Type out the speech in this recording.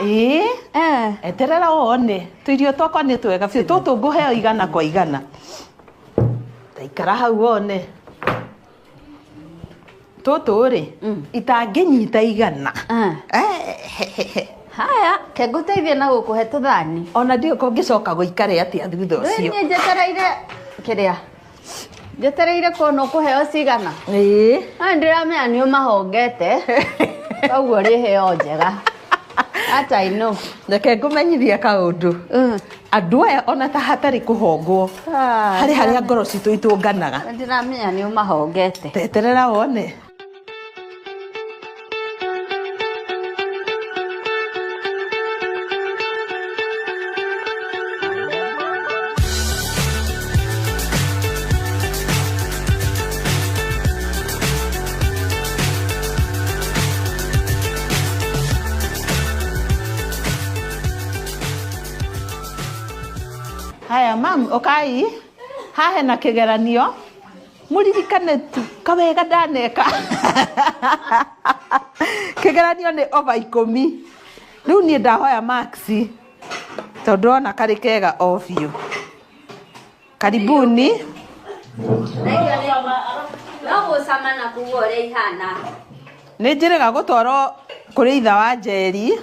Ĩĩ. Eh. Eterera wone tũirio twakwa nĩ twega biũ, tũtũ ngũheo igana kwa igana. Taikara hau wone tũtũ rĩ, itangĩnyita igana. Eh. Haya, ke ngũteithie na gũkũhe tũthani. Ona ndiũĩ kũngĩcoka gũikare atĩa thutha ũcio. Niĩ njetereire kĩrĩa, njetereire kuona ũkũheo cigana. Ĩĩ. No nĩndĩramenya nĩ ũmahongete, koguo ũrĩheo njega. That I know. Reke ngũmenyithie kaũndũ. Andũ aya ona ta hatarĩ kũhongwo, harĩ harĩa ngoro citũ itũnganaga. Nĩndĩramenya nĩ ũmahongete. Teterera wone. Haya mam, ũkai haha hena kĩgeranio, mũririkane tu kawega ndaneka. Kĩgeranio nĩ over 10. Rĩu niĩ ndahoya marks tondũ ndĩrona karĩ kega o biũ. Karibuni. No gũcama na kuga ũrĩa ihana. Nĩ njĩrĩga gũtwarwo kũrĩ itha wa Njeri.